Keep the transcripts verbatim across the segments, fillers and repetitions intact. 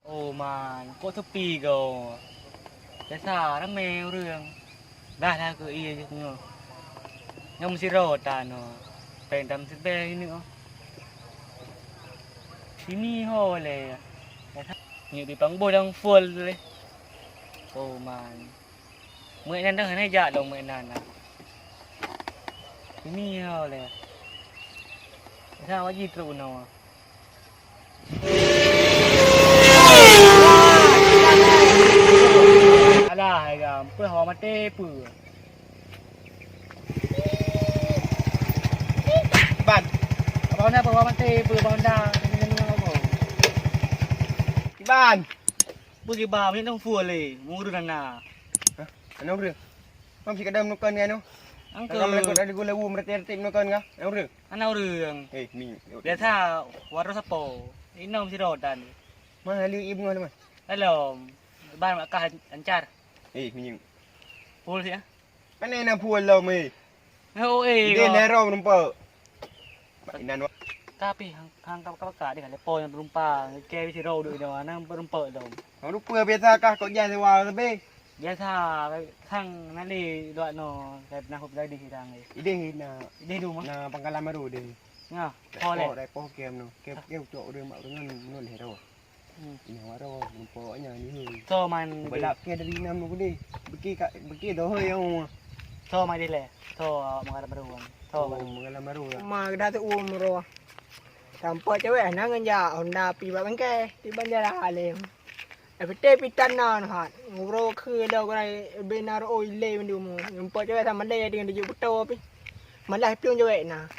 Oh man, kok sepi goe? Biasa ramé ureuëng. Dah lah keu ié jih nyoe. Nyoe meusidroe tanoh. Péng tam sibée ineuk. Sini ho lé. Nyoe pi pang boh dang full lé. Oh man. Meunan dah hana jak lom meunan nah. Sini ho lé. Sa wajib trok unoe. Alah, hai gam, peue hawa maté peue? Iban. Apa Honda peue hawa maté peue, apa Honda? Iban. Peue kiban, ni dong full lé, murun na. Hah? Ana ureuëng? Mam si kadang meunukon ni anu. Angkeu. Kalau melakot ada gula wu mereti-reti meunukon kah? Ana ureuëng? Ana ureuëng. Eh, ni. Biasa, waroh sapo? Inom si rodan. Mah lalu ibu ngah lemas. Alom. Ban mak kah lancar. Eh, minyeuk. Pul sih ah. Mana nak pul lom eh? Oh eh. Dia nerong nampak. Bak inan wa. Tapi hang hang ka ka dia kan lepo nyang penumpang. Ke bisi rau duk ida mana penumpang dong. Hang lupa biasa kah kok jas sewa lebih. Biasa sang nali luat no saya pernah hop tadi sang eh. Ideh na. Ideh dulu mah. Na pangkalan baru deh. Nah, ho leh. Repo kem no. Kem kem cok udah mak dengan menulih tu. Hmm. Ini awak tu, nampak awaknya ni. So man. Balap ke dari enam tu deh. Beki kat beki tu hoi yang. So man deh leh. So awak mengalam baru kan. So. Oh, mengalam baru lah. Ma dah tu um roh. Sampai cewek nang ngeja Honda pi bak bengke di Banjar Alim. Epete pitan nan hat. Nguro ke dah kurai benar oi le mandu mu. Nampak cewek sama deh dengan tujuh betul pi. Malah pion cewek na.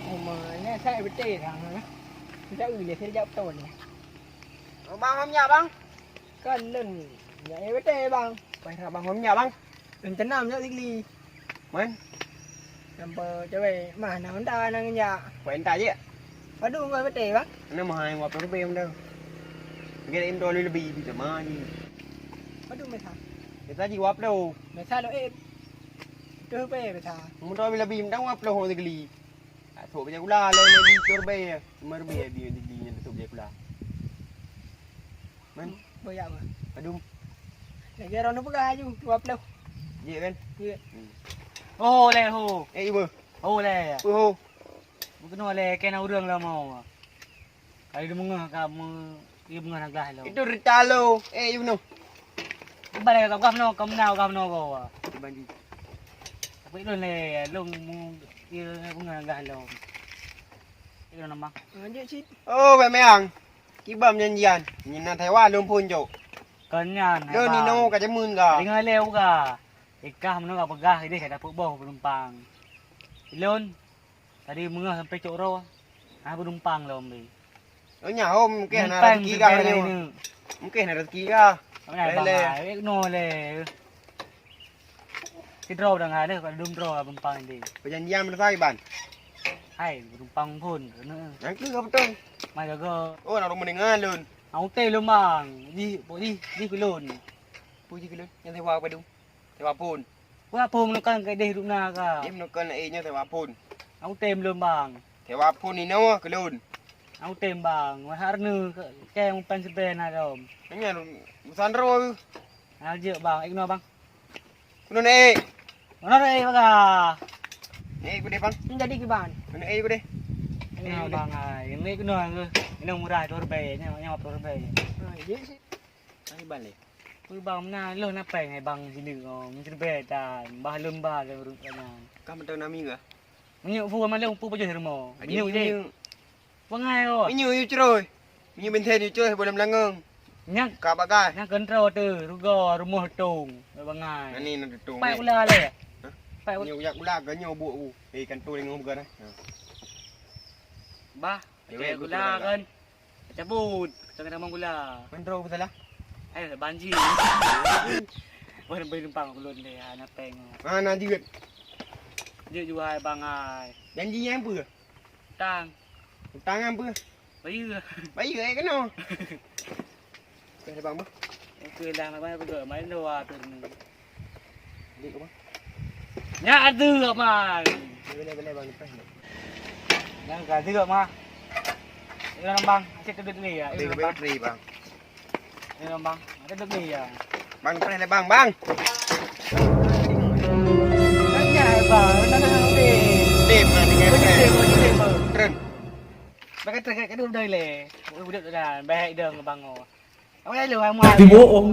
Uma, nya sai beutôi sang. Tidak boleh saya jawab tahu ni. Oh, bang, minyak, bang. Kan nun. Ya, eh, beutôi, bang. Pai tak bang minyak, bang? Rencana minyak sigli. Man? Nampak cewek, mana Honda nang minyak? Pai entah je. Aduh, enggak beutôi, bang. Mana mahal wap lebih, bang, dah. Kita intro lebih, lebih, macam mana ni? Aduh, mesah. Kita jiwap dah. Mesah lo, eh. Betul, pe, mesah. Motor bila bim, dah wap dah, orang geli. Tak sok baca kula, lain lagi tur bay. Cuma rubay bi di nyan tutup baca kula. Man? Boyak apa? Aduh. Lagi orang tu pegang aju, dua puluh. Jek kan? Jek. Hmm. Oh, leh ho. Eh, ibu. Oh, leh. Ibu ho. Bukan leh, kena urang lah mau. Kali dia mengah kamu. Ibu ngah nagah lo. Itu rita lo. Eh, ibu no. Iban ka gah no, ka meunan gah no ko. Iban di. Tapi lôn le, lôn mu, ibu ngah nagah lo. Ibu nama. Lanjut cit. Oh, Bang Meang. Kiban janjian. Nyan na Taiwan lôn phôn jok. Kon nyan. Lôn ni no ka jameun ka. Dengar le uga. Ikah meunoe ka peugah ideh ka dapeuet boh penumpang. Lôn. Tadi meungoh sampai cok roh, hana penumpang lom be. Oh, nyan, oh, mungkin hana rezeki kah nyoe. Mungkin hana rezeki kah. Mana bang ai, eh, no le. Sidroe dang hai deh, kalau dum droe penumpang deh. Perjanjian meunasai ban. Hai, penumpang phôn keuneuk. Nyan keuh ka beutôi. Mai gaga. Oh, na ureueng meuninggai lôn. Au teh lôn bang. Di, di, di keu lôn. Pu di keu lôn. Nyang sewa padum. Sewa phôn. Wah, phôn meunukon keu ideh dum na ka. Ideh meunukon, eh, nyoe sewa phôn. Aku tem lôn bang. Sewa phôn inoe keu lôn. Aku tem bang. Wah, hareuneuk keu, keu mupan siben na dom. Nyan, busan droe. Nah, jeuet bang, ignore bang. Kunun, eh. Mana eh, bang? Eh, gede bang. Ini jadi kiban. Kunun, eh, gede. Ini bang, ah, ini kunun ke. Ini murah dua ribu, ini, ini dua ribu. Ah, iya sih. Ini balik. Peue bang meunan lôn na péng hai bang sineuk, oh, meuteubée tan, bah lôn ba lôn ureueng nyan. Ka meuteun nami kah? Meunyoe peue malông peue pajoh rumoh. Meunyoe jeh. Bangai oh. Meunyoe yue crôi. Meunyoe bintén yue crôi boleh meulangong. Nyang ka bagai. Nyang keuntroe teuh, rugoe rumoh tong, bangai. Nani na tutong. Pai kula le. Hah? Pai kula. Nyoe yak kula ke nyoe buet u. Eh, kantor ngoh bukan eh. Bah, cewek kula kan. Cabut, jangan ngomong gula. Mandro aku salah. Eh, banjir. Wah, beri numpang aku lôn deh, hana péng. Ah, na jeuet. Jeuet jua hai bang ai. Janji nyang peue? Utang. Utang nyang peue? Bayeue. Bayeue ai keunoe. Oke, bang, bah. Oke, dah, bang, bang, bang, main dua tu. Dik, bang. Nyak ada, bang. Boleh, boleh, bang, lepas. Nyan ka deuek mah. Ilang bang, asyik teubit ni ya. Bang, bang. Ni bang, ada duit ni ya. Bang, preh lé bang, bang. Tanya bang, mana ada duit? Duit mana dengan preh? Tren. Bang kata kat dulu dah le. Budak tu dah, baik dah ngebang. Awak lalu, awak muat. Tiboong.